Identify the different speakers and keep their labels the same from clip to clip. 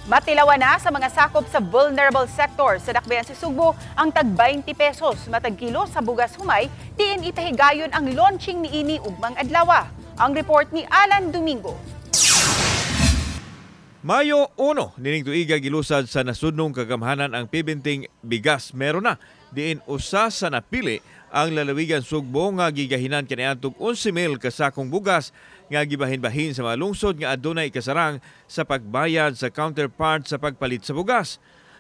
Speaker 1: Matilawan na sa mga sakop sa vulnerable sector sa dakbayan sa Sugbo ang tag 20 pesos matag kilo sa bugas humay, diin ipahigayon ang launching niini ugmang adlaw. Ang report ni Alan Domingo.
Speaker 2: Mayo 1, nining tuiga gilusad sa nasudnong kagamhanan ang pibinting bigas meron na. Diin usa sa napili ang lalawigan Sugbo nga gigahinan kaniadtong 11,000 kasakong bugas nga gibahin-bahin sa mga lungsod nga adunay kasarang sa pagbayad sa counterpart sa pagpalit sa bugas.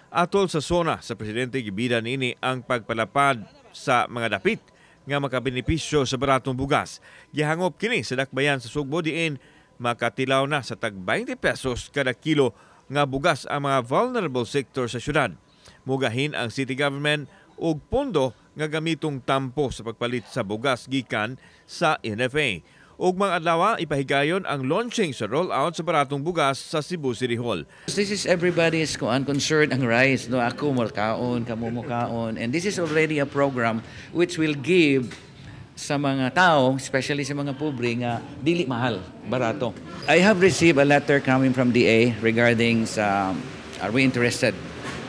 Speaker 2: Atol sa SONA sa presidente, gibida niini ang pagpalapad sa mga dapit nga makabenepisyo sa baratong bugas. Gihangop kini sa dakbayan sa Sugbo diin makatilaw na sa tag 20 pesos kada kilo nga bugas ang mga vulnerable sector sa syudad. Mugahin ang city government og pondo nga gamitong tampo sa pagpalit sa bugas gikan sa NFA. Ugmang adlaw ipahigayon ang launching sa rollout sa baratong bugas sa Cebu City Hall.
Speaker 3: This is everybody's kuan concern, ang rice, no? Ako mo kaon, kamo mo kaon, and this is already a program which will give sa mga tao, especially sa mga pobre nga dili mahal, barato. I have received a letter coming from DA regarding sa are we interested.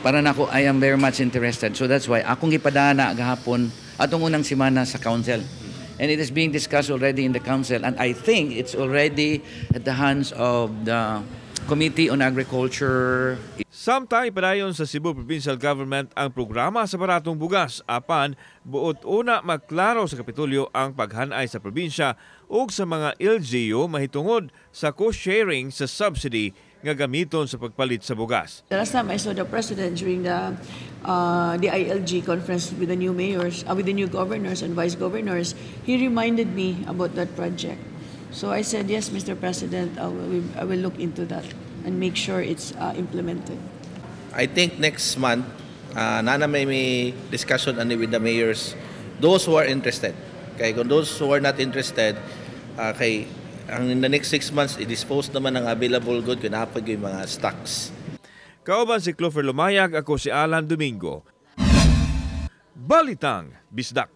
Speaker 3: Para nako, I am very much interested. So that's why akong gipadana gahapon atong unang semana sa council. And it is being discussed already in the council and I think it's already at the hands of the Committee on Agriculture.
Speaker 2: Samtang ipadayon sa Cebu Provincial Government ang programa sa baratong bugas, apan buot una maklaro sa Kapitolyo ang paghanay sa probinsya ug sa mga LGU mahitungod sa co-sharing sa subsidy nga gamiton sa pagpalit sa bugas.
Speaker 4: The last time I saw the president during the ILG conference with the new mayors, with the new governors and vice governors, he reminded me about that project. So I said, "Yes, Mr. President, I will look into that and make sure it's implemented."
Speaker 5: I think next month, naa na may discussion ani with the mayors, those who are interested. Kay kung those who are not interested, kay ang in the next 6 months, i-dispose naman ang available good kung naa pa gyud mga stocks.
Speaker 2: Kauban si Clover Lumayag, ako si Alan Domingo. Balitang Bisdak.